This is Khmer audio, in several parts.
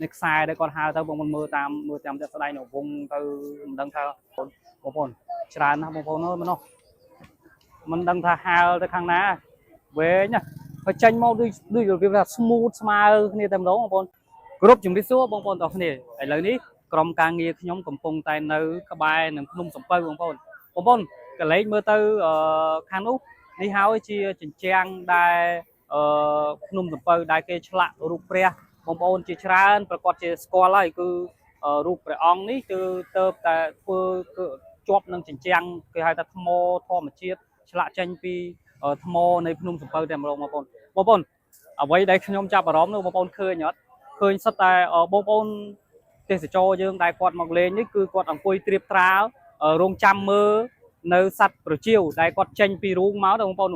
នេះខ្សែដែលគាត់ហើទៅបងប្អូនមើលតាមមើលតាមតែស្ដែងនៅវងទៅមិនដឹងថាបងប្អូនច្រើនណាស់បងប្អូនអើយមិននោះមិនដឹងថាហើទៅខាងណាវែងណាហើយចេញមកដូចដូចរបៀបថា smooth ស្មើគ្នាតែម្ដងបងប្អូនគ្រប់ជំរាបសួរបងប្អូនទាំងអស់គ្នាឥឡូវនេះក្រុមការងារខ្ញុំកំពុងតែនៅក្បែរនឹងភ្នំសំពៅបងប្អូនបងប្អូនកលែងមើលទៅអឺខាងនោះនេះហើយជាជញ្ជាំងដែលអឺភ្នំសំពៅដែលគេឆ្លាក់រូបព្រះ បងប្អូនជាច្រើនប្រកាសជាស្គាល់ហើយគឺរូបព្រះអង្គនេះគឺទៅតែធ្វើគឺជាប់នឹងជញ្ជាំងគេហៅថាថ្មធម្មជាតិឆ្លាក់ចេញពីថ្មនៃភ្នំសំពៅតែម្ដងបងប្អូនបងប្អូនអ្វីដែលខ្ញុំចាប់អារម្មណ៍នោះបងប្អូនឃើញអត់ឃើញសុទ្ធតែបងប្អូនទេសចរយើងដែលគាត់មកលេងនេះគឺគាត់អង្គុយត្រៀបត្រាលរងចាំមើលនៅសត្វប្រជៀវដែលគាត់ចេញពីរូងមកទៅបងប្អូន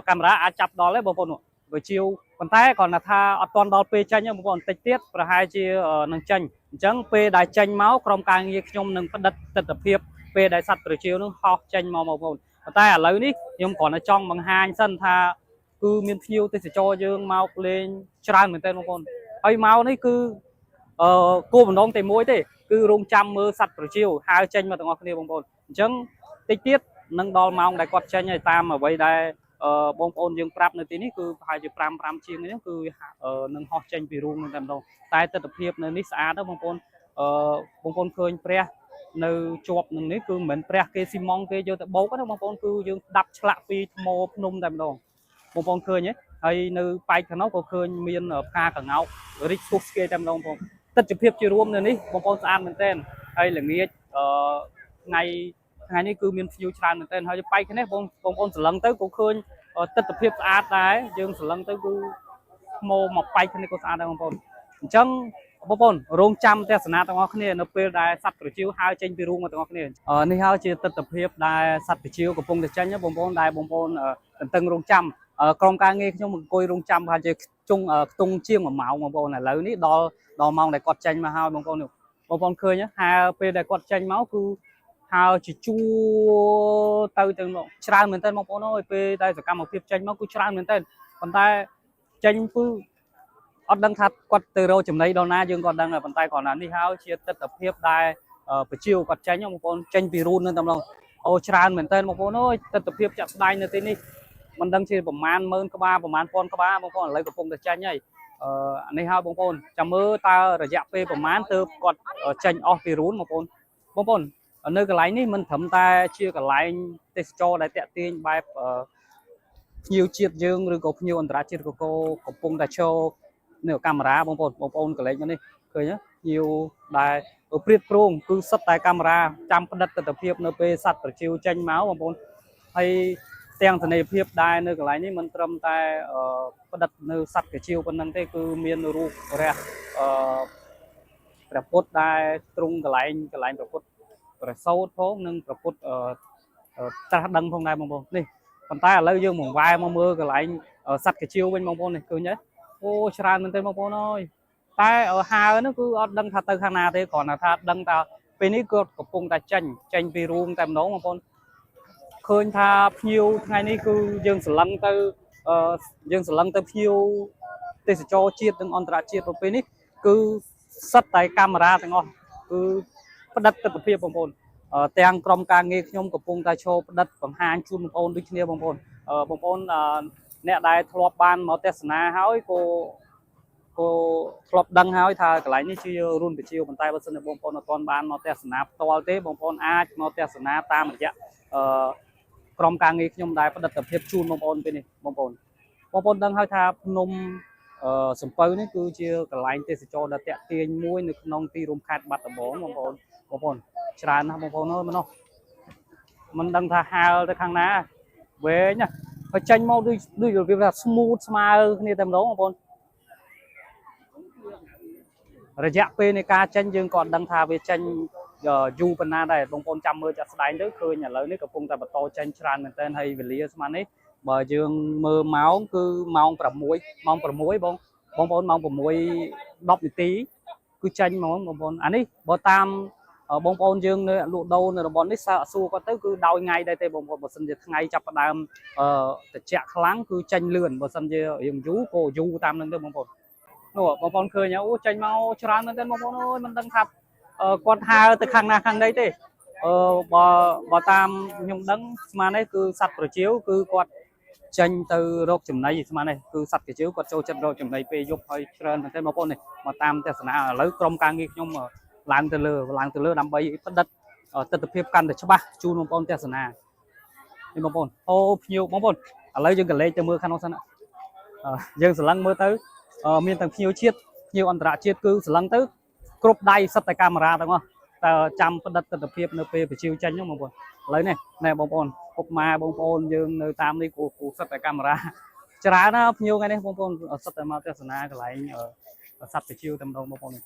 កាមេរ៉ាអាចចាប់ដល់ទេបងប្អូនប្រជៀវប៉ុន្តែគ្រាន់តែថាអត់ទាន់ដល់ពេលចេញទេបងប្អូនបន្តិចទៀតប្រហែលជានឹងចេញអញ្ចឹងពេលដែលចេញមកក្រុមការងារខ្ញុំនឹងផ្តិតទស្សនភាពពេលដែលសត្វប្រជៀវនឹងហោះចេញមកបងប្អូនប៉ុន្តែឥឡូវនេះខ្ញុំគ្រាន់តែចង់បង្ហាញសិនថាគឺមានភ្ញៀវទេសចរយើងមកលេងច្រើនមែនទែនបងប្អូនហើយមកនេះគឺអឺគោលបំណងតែមួយទេគឺរងចាំមើលសត្វប្រជៀវហើចេញមកទាំងអស់គ្នាបងប្អូនអញ្ចឹងតិចទៀតនឹងដល់ម៉ោងដែលគាត់ចេញហើយតាមអ្វីដែល អឺបងប្អូនយើងប្រាប់នៅទីនេះគឺប្រហែលជា5 5ជាងនេះគឺនឹងហោះចេញពីរូងនឹងតែម្ដងតែទស្សនភាពនៅនេះស្អាតណាស់បងប្អូនអឺបងប្អូនឃើញព្រះនៅជាប់នឹងនេះគឺមិនមែនព្រះគេស៊ីម៉ងគេយកទៅបោកទេបងប្អូនគឺយើងដាប់ឆ្លាក់ពីថ្មភ្នំតែម្ដងបងប្អូនឃើញទេហើយនៅប៉ែកខាងនោះក៏ឃើញមានផ្កាកង្កោករិចស្ទុះស្គាយតែម្ដងបងប្អូនទស្សនភាពជារួមនៅនេះបងប្អូនស្អាតមែនទែនហើយល្ងាចអឺថ្ងៃថ្ងៃនេះគឺមានភ្ញៀវច្រើនមែនទែនហើយប៉ែកខាងនេះបងបងប្អូនស្រឡឹងទៅក៏ឃើញ ទស្សនភាពស្អាតដែរយើងស្រឡឹងទៅគឺថ្មមកបែកគ្នាក៏ស្អាតដែរបងប្អូនអញ្ចឹងបងប្អូនរងចាំទស្សនាទាំងអស់គ្នានៅពេលដែលសត្វប្រជៀវហើរចេញពីរូងមកទាំងអស់គ្នានេះហើយជាទស្សនភាពដែលសត្វប្រជៀវកំពុងតែចេញបងប្អូនដែលបងប្អូនទន្ទឹងរង់ចាំក្រុមការងារខ្ញុំអង្គុយរងចាំប្រហែលជាជុងខ្ទង់ជាង1ម៉ោងបងប្អូនឥឡូវនេះដល់ដល់ម៉ោងដែលគាត់ចេញមកហើយបងប្អូនបងប្អូនឃើញហើពេលដែលគាត់ចេញមកគឺ ហើជាជួរទៅទៅមកច្រើនមែនទែនបងប្អូនអើយពេលដែលសកម្មភាពចេញមកគឺច្រើនមែនទែនប៉ុន្តែចេញគឺអត់ដឹងថាគាត់ទៅរកចំណីដល់ណាយើងក៏ដឹងដែរប៉ុន្តែគ្រាន់តែនេះហើយជាទស្សនភាពដែលប្រជាគាត់ចេញបងប្អូនចេញពីរូននឹងតែម្ដងអូច្រើនមែនទែនបងប្អូនអើយទស្សនភាពចាក់ស្ដែងនៅទីនេះមិនដឹងជាប្រមាណម៉ឺនក្បាលប្រមាណពាន់ក្បាលបងប្អូនឥឡូវកំពុងតែចេញហើយអឺអានេះហើយបងប្អូនចាំមើលតើរយៈពេលប្រមាណទើបគាត់ចេញអស់ពីរូនបងប្អូនបងប្អូន នៅកន្លែងនេះមិនត្រឹមតែជាកន្លែងទេសចរដែលតាក់ទាញបែបភ្ញៀវជាតិយើងឬក៏ភ្ញៀវអន្តរជាតិក៏កំពុងតែឈរនៅកាមេរ៉ាបងប្អូនបងប្អូនកន្លែងនេះឃើញទេភ្ញៀវដែលព្រៀតព្រងគឺសុទ្ធតែកាមេរ៉ាចាំផ្តិតទស្សនភាពនៅពេលសត្វប្រជៀវចេញមកបងប្អូនហើយទាំងសនេភាពដែរនៅកន្លែងនេះមិនត្រឹមតែផ្តិតនៅសត្វប្រជៀវប៉ុណ្ណឹងទេគឺមានរូបព្រះអឺព្រះពុទ្ធដែលទ្រង់កន្លែងកន្លែងព្រះពុទ្ធ ព្រះសូត្រផងនិងព្រះពុទ្ធអឺត្រាស់ដឹងផងដែរបងប្អូននេះប៉ុន្តែឥឡូវយើងមកវ៉ែមកមើលកន្លែងសត្វកាជាវវិញបងប្អូននេះឃើញទេអូច្រើនមែនទេបងប្អូនអើយតែហើហ្នឹងគឺអត់ដឹងថាទៅខាងណាទេគ្រាន់តែថាដឹងថាពេលនេះគាត់កំពុងតែចេញចេញពីរូងតែម្ដងបងប្អូនឃើញថាភ្ញៀវថ្ងៃនេះគឺយើងស្រឡឹងទៅយើងស្រឡឹងទៅភ្ញៀវទេសចរជាតិនិងអន្តរជាតិទៅពេលនេះគឺសិតតែកាមេរ៉ាទាំងអស់គឺ ផ្តិតទស្សនភាពបងប្អូនទាំងក្រុមការងារខ្ញុំកំពុងតែឈរផ្តិតបង្ហាញជូនបងប្អូនដូចគ្នាបងប្អូនបងប្អូនអ្នកដែលធ្លាប់បានមកទស្សនាហើយក៏ក៏ធ្លាប់ដឹងហើយថាកន្លែងនេះជារូនពជាវប៉ុន្តែបើសិនជាបងប្អូនអត់ទាន់បានមកទស្សនាផ្ទាល់ទេបងប្អូនអាចមកទស្សនាតាមរយៈអឺក្រុមការងារខ្ញុំដែលផ្តិតទស្សនភាពជូនបងប្អូនពេលនេះបងប្អូនបងប្អូនដឹងហើយថាភ្នំអឺសំពៅនេះគឺជាកន្លែងទេសចរដ៏តាក់ទាញមួយនៅក្នុងទីរួមខេត្តបាត់ដំបងបងប្អូនបងប្អូនច្រើនណាស់បងប្អូនអើយមិននោះមិនដឹងថាហើទៅខាងណាវែងណាហើយចេញមកដូចដូចរបៀបថា smooth ស្មើគ្នាតែម្ដងបងប្អូនរយៈពេលនៃការចេញយើងក៏អត់ដឹងថាវាចេញយូរប៉ុណ្ណាដែរបងប្អូនចាំមើលចាក់ស្ដែងទៅឃើញឥឡូវនេះកំពុងតែបន្តចេញច្រើនមែនទែនហើយវេលាស្មាននេះបើយើងមើលម៉ោងគឺម៉ោង6ម៉ោង6បងបងប្អូនម៉ោង6 10នាទីគឺចេញហ្មងបងប្អូនអានេះបើតាមបងប្អូនយើងនៅលក់ដូរនៅតំបន់នេះសើសួរគាត់ទៅគឺដោយថ្ងៃដែរទេបងប្អូនបើសិនជាថ្ងៃចាប់ផ្ដើមអឺត្រជាក់ខ្លាំងគឺចេញលឿនបើសិនជារៀងយូរក៏យូរតាមនឹងទៅបងប្អូន នោះបងប្អូនឃើញអូចេញមកច្រើនមែនទែនបងប្អូនអើយមិនដឹងថាគាត់ហើរទៅខាងណាខាងណីទេអឺបើបើតាមខ្ញុំដឹងស្មាននេះគឺសត្វប្រជៀវគឺគាត់ចេញទៅរកចំណីស្មាននេះគឺសត្វប្រជៀវគាត់ចូលចិត្តរកចំណីពេលយប់ហើយច្រើនមែនទែនបងប្អូននេះមកតាមទស្សនាឥឡូវក្រុមការងារខ្ញុំឡើងទៅលើឡើងទៅលើដើម្បីផ្ដិតទស្សនវិជ្ជាកាន់តែច្បាស់ជូនបងប្អូនទស្សនានេះបងប្អូនអូភ្ញៀវបងប្អូនឥឡូវយើងក៏លេចទៅមើលខាងនោះសិនយើងស្រឡឹងមើលទៅមានទាំងភ្ញៀវជាតិភ្ញៀវអន្តរជាតិគឺស្រឡឹងទៅគ្រប់ដៃសិតតែកាមេរ៉ាទាំងអស់តើចាំផ្ដិតទស្សនវិជ្ជានៅពេលប្រជៀវចេញហ្នឹងបងប្អូនឥឡូវនេះណែបងប្អូនពុកម៉ែបងប្អូនយើងនៅតាមនេះគូគូសិតតែកាមេរ៉ាច្រើនណាស់ភ្ញៀវថ្ងៃនេះបងប្អូនសិតតែមកទស្សនាកន្លែងសត្វប្រជៀវតែម្ដងបងប្អូននេះ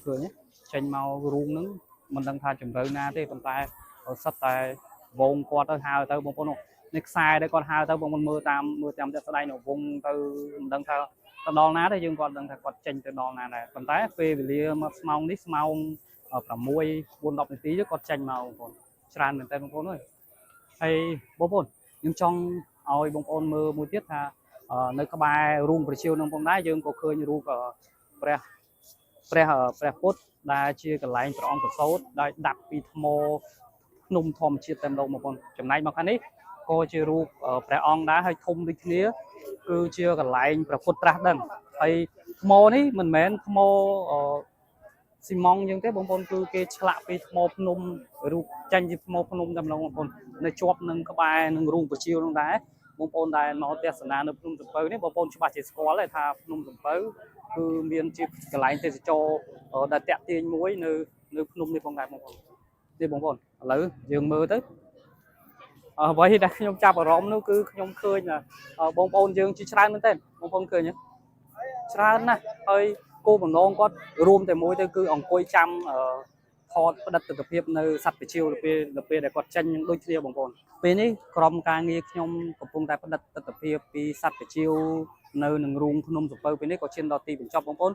ឃើញចេញមករូងហ្នឹងមិនដឹងថាជំរឿណាទេប៉ុន្តែសិតតែវងគាត់ទៅហើទៅបងប្អូននេះខ្សែដែលគាត់ហើទៅបងប្អូនមើលតាមមើលតាមតែស្ដែងនៅវងទៅមិនដឹងថាទៅដល់ណាទេយើងគាត់ដឹងថាគាត់ចេញទៅដល់ណាដែរប៉ុន្តែពេលវេលាមកស្មោងនេះស្មោង6 4 10នាទីគាត់ចេញមកបងប្អូនច្រើនមែនតើបងប្អូនអើយហើយបងប្អូនខ្ញុំចង់ឲ្យបងប្អូនមើលមួយទៀតថានៅក្បែររូងប្រជានឹងផងដែរយើងក៏ឃើញរូបព្រះព្រះព្រះពុទ្ធដែលជាកន្លែងព្រះអង្គប្រសូតដែលដាក់ពីថ្មភ្នំធម្មជាតិតែម្ដងបងប្អូនចំណែកមកខាងនេះក៏ជារូបព្រះអង្គដែរហើយធំដូចគ្នាគឺជាកន្លែងព្រះពុទ្ធត្រាស់ដឹងហើយថ្មនេះមិនមែនថ្មស៊ីម៉ង់យ៉ាងទេបងប្អូនគឺគេឆ្លាក់ពីថ្មភ្នំរូបចាញ់ជាថ្មភ្នំតែម្ដងបងប្អូននៅជាប់នឹងក្បែរនឹងរូងប្រជានោះដែរបងប្អូនដែលមកទស្សនានៅភ្នំសំពៅនេះបងប្អូនច្បាស់ជាស្គាល់ហើយថាភ្នំសំពៅគឺមានជាកន្លែងទេសចរដែលតាក់ទាញមួយនៅនៅភ្នំនេះផងដែរបងប្អូននេះបងប្អូនឥឡូវយើងមើលទៅអ្វីដែលខ្ញុំចាប់អារម្មណ៍នោះគឺខ្ញុំឃើញបងប្អូនយើងជាច្រើនមែនទែនបងប្អូនឃើញទេច្រើនណាស់ហើយគោលបំណងគាត់រួមតែមួយទៅគឺអង្គុយចាំថតផ្ដិតទស្សនវិជ្ជានៅសត្វប្រជៀវទៅពេលទៅពេលដែលគាត់ចេញនឹងដូចគ្នាបងប្អូនពេលនេះក្រុមការងារខ្ញុំកំពុងតែផ្ដិតទស្សនវិជ្ជាពីសត្វប្រជៀវនៅនឹងរូងភ្នំសំពៅពេលនេះក៏ឈានដល់ទីបញ្ចប់បងប្អូន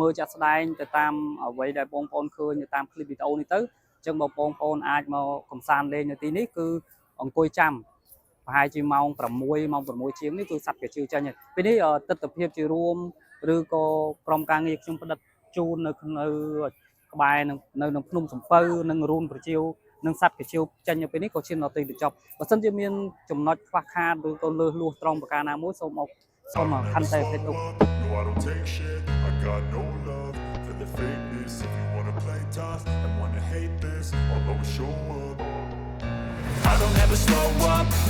មើលចាក់ស្ដែងទៅតាមអ្វីដែលបងប្អូនឃើញទៅតាមឃ្លីបវីដេអូនេះទៅអញ្ចឹងបងប្អូនអាចមកកំសាន្តលេងនៅទីនេះគឺអង្គុយចាំប្រហែលជាម៉ោង6ម៉ោង6ជាងនេះគឺសត្វប្រជៀវចេញហើយពេលនេះទស្សនវិជ្ជាជារួមឬក៏ក្រុមការងារខ្ញុំផ្ដិតជូននៅនៅក្បែរនឹងនៅក្នុងភ្នំសំពៅនិងរូនប្រជៀវនិងសត្វប្រជៀវចេញនៅពេលនេះក៏ឈានដល់ទីបញ្ចប់បើសិនជាមានចំណុចខ្វះខាតឬក៏លើសលួសត្រង់ប្រការណាមួយសូមអរសូមខន្តីអភ័យទោស No, I don't take shit. I got no love for the fakeness. If you wanna play tough and wanna hate this, I'll always show up. I don't ever slow up.